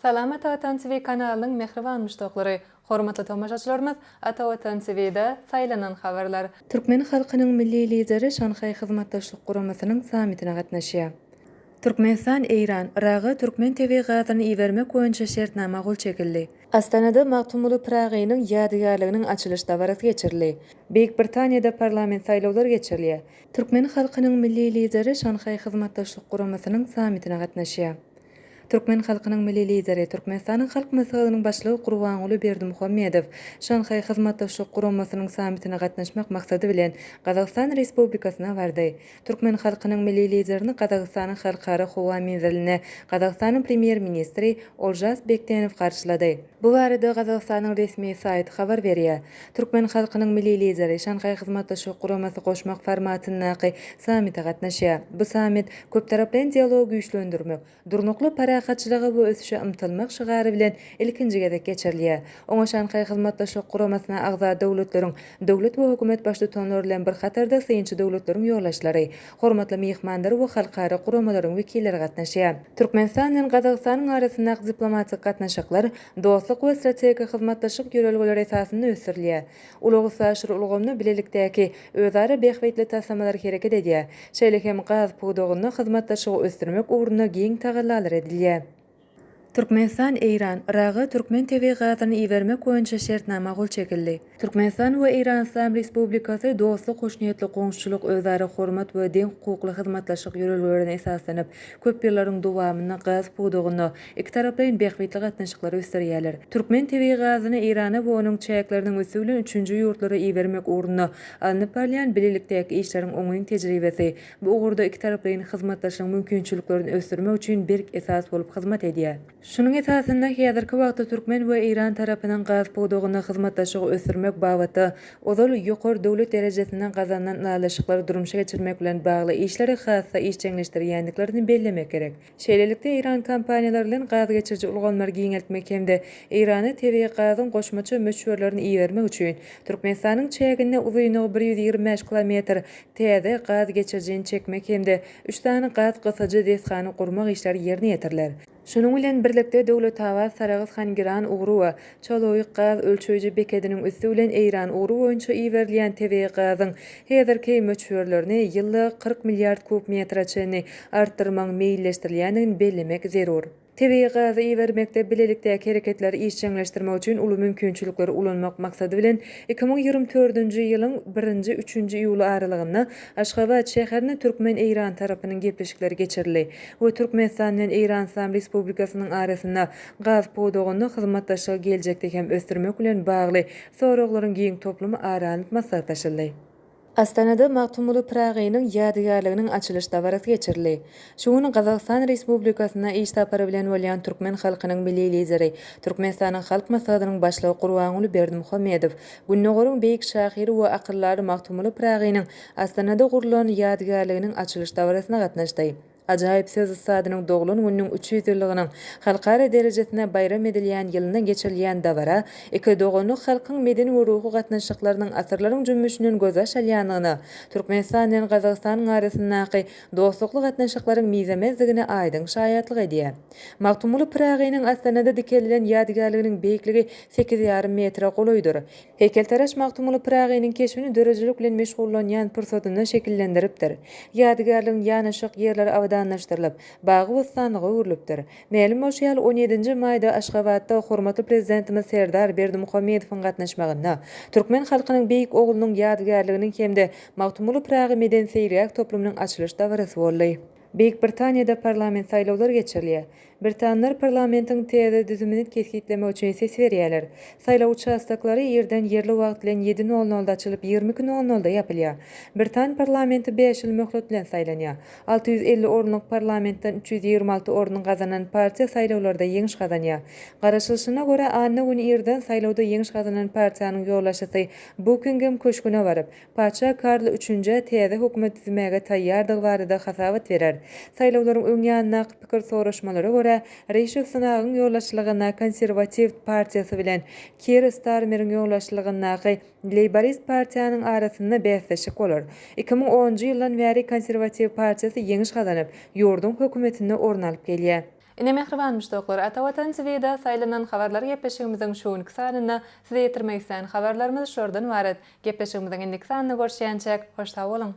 Salam Ata Watan TV kanalynyň mähriban muşdaklary! Hormatly tomaşaçylarymyz Ata Watan TV-de saýlanan habarlar. Türkmen halkynyň Milli Lideri Şanhaý Hyzmatdaşlyk Guramasynyň sammitine gatnaşýar. Türkmenistan Eýran, Yraga türkmen tebigy gazyny ibermek boýunça şertnama gol çekildi. Astanada Magtymguly Pyragynyň ýadygärliginiň açylyş dabarasy geçirildi. Beýik Britaniýada parlament saýlawlary geçirilýär. Türkmen halkynyň Milli Lideri Şanhaý Hyzmatdaşlyk Guramasynyň sammitine gatnaşýar. Türkmen halkynyň Milli Lideri, Türkmenistanyň Halk Maslahatynyň Başlygy Gurbanguly Berdimuhamedow Şanhaý Hyzmatdaşlyk Guramasynyň sammitine gatnaşmak maksady bilen Gazagystan Respublikasyna bardy. Türkmen halkynyň Milli Liderini Gazagystanyň Halkara howa menzilinde Gazagystanyň Premýer-ministri Olžas Bektenow garşylady. Bu barada Gazagystanyň resmi saýty habar berýär. Türkmen halkynyň Milli Lideri Şanhaý Hyzmatdaşlyk Guramasy goşmak formatyndaky sammite gatnaşýar. Bu sammit köptaraplaýyn dialogy güýçlendirmek, durnukly parahatçylyga we ösüşe ymtylmak şygary bilen ilkinji gezek geçirilýär. Oňa Şanhaý Hyzmatdaşlyk Guramasyna agza döwletleriň döwlet we hökümet Baştutanlary bilen bir hatarda synçy döwletleriň ýolbaşçylary, hormatly myhmanlar we halkara guramalaryň wekilleri gatnaşýar. Türkmenistan bilen Gazagystanyň arasyndaky diplomatik gatnaşyklar dostluk we strategik hyzmatdaşlyk ýörelgeleri esasynda ösdürilýär. Ulag-üstaşyr ulgamynda bilelikdäki, özara bähbitli taslamalar hereket edýär. Şeýle hem gaz pudagynda hyzmatdaşlygy ösdürmek ugrunda giň tagallalar edilýär. Türkmenistan Eýran, Yraga türkmen tebigy gazyny ibermek boýunça şertnama gol çekildi. Türkmenistan we Eýran Yslam Respublikasy dostluk, hoşniýetli goňşuçylyk, özara hormat we deňhukukly hyzmatdaşlyk ýörelgelerine esaslanyp, köp ýyllaryň dowamynda gaz pudagynda ikitaraplaýyn bähbitli gatnaşyklary ösdürýärler. Türkmen tebigy gazyny Eýrana we onuň çäkleriniň üsti bilen üçünji ýurtlara ibermek ugrunda alnyp barylýan bilelikdäki işleriň oňyn tejribesi bu ugurda ikitaraplaýyn hyzmatdaşlygyň mümkinçiliklerini ösdürmek üçin berk esas bolup hyzmat edýär. Şunuň esasynda häzirki wagtda türkmen we eýran tarapynyň gaz pudagynda hyzmatdaşlygy ösdürmek babatda ozal ýokary döwlet derejesinde gazanylan ylalaşyklary durmuşa geçirmek bilen bagly işleri has-da işjeňleşdirýändiklerini bellemek gerek. Şeýlelikde, eýran kompaniýalary bilen gaz geçiriji ulgamlary giňeltmek hem-de Eýrana tebigy gazyň goşmaça möçberlerini ibermek üçin Türkmenistanyň çäginde uzynlygy 125 kilometr täze gaz geçirijini çekmek hem-de üç sany gaz gysyjy desgany gurmak işleri ýerine ýetiriler. Şunuň bilen birlikde, Döwletabat-Sarahs-Hangiran ugry we Çaloýyk gaz ölçeýji bekediniň üsti bilen Eýran ugry boýunça iberilýän tebigy gazyň häzirki möçberlerini ýylda 40 milliard kub metre çenli artdyrmagyň meýilleşdirilýändigini bellemek zerur. Tebigy gazy ibermekde bilelikdäki hereketleri işjeňleşdirmek üçin uly mümkinçilikleri ulanmak maksady bilen, 2024-nji ýylyň birinji, üçünji iýuly aralygynda Aşgabat şäherinde türkmen-eýran tarapynyň gepleşikleri geçirildi we Türkmenistan bilen Eýran Yslam Respublikasynyň arasynda gaz pudagynda hyzmatdaşlygy geljekde hem ösdürmek bilen bagly soraglaryň giň toplumy ara alnyp maslahatlaşyldy. Astanada Magtymguly Pyragynyň ýadygärliginiň açylyş dabarasy geçirildi. Şu gün Gazagystan Respublikasynda iş sapary bilen bolýan türkmen halkynyň Milli Lideri, Türkmenistanyň Halk Maslahatynyň Başlygy Gurbanguly Berdimuhamedow Gündogaryň beýik şahyry we akyldary Magtymguly Pyragynyň Astanada gurlan ýadygärliginiň açylyş dabarasyna gatnaşdy. Ajaýyp söz ussadynyň doglan gününiň 300 ýyllygynyň halkara derejesinde baýram edilýän ýylynda geçirilýän dabara iki doganlyk halkyň medeni we ruhy gatnaşyklarynyň asyrlaryň jümmüşinden gözbaş alýandygyna, Türkmenistan bilen Gazagystanyň arasyndaky dostlukly gatnaşyklaryň mizemezdigine aýdyň şaýatlyk edýär. Magtymguly Pyragynyň Astanada dikeldilen ýadygärliginiň beýikligi sekiz ýarym metre golaýdyr. Heýkeltaraş Magtymguly Pyragynyň keşbini döredijilik bilen meşgullanýan pursatynda şekillendiripdir. Ýadygärligiň ýanaşyk ýerleri abadanlaşdyrylyp, bagy-bossanlyga öwrülipdir. Mälim bolşy ýaly, on ýedinji maýda Aşgabatda hormatly Prezidentimiz Serdar Berdimuhamedowyň gatnaşmagynda türkmen halkynyň beýik oglunyň ýadygärliginiň hem-de Magtymguly Pyragy medeni-seýilgäh toplumynyň açylyş dabarasy boldy. Beýik Britaniýada parlament saýlawlary geçirilýär. Britanlar parlamentiň täze düzümini kesgitlemek üçin ses berýärler. Saýlaw uçastoklary irden ýerli wagt bilen ýedi nol nolda açylyp, 22 nol nolda ýapylýar. Britan parlamenti bäş ýyl möhlet bilen saýlanýar. 650 orunlyk parlamentden 326 orun gazanan partiýa saýlawlarda ýeňiş gazanýar. Garaşylyşyna görä, anna güni irden saýlawda ýeňiş gazanan partiýanyň ýolbaşçysy Bukingem köşgüne baryp, Patyşa Karl Üçünjä täze hökümet düzmäge taýýardygy barada hasabat berer. Saýlawlaryň öň ýanyndaky pikir soraşmalara görä, Rişi Sunagyň ýolbaşçylygynda Konserwatiw partiýasy bilen Kir Starmeriň ýolbaşçylygyndaky Leýborist partiýanyň arasynda bäsleşik bolar. 2010-njy ýyldan bäri Konserwatiw partiýasy ýeňiş gazanyp, ýurduň hökümetinde orun alyp gelýär. Ine mähriban muşdaklar, Ata Watan TV-da saýlanan habarlar gepleşigimiziň şu günki sanynda size ýetirmek islän habarlarymyz şulardan ybarat. Gepleşigimiziň indiki sanynda görüşýänçäk, hoş sag boluň!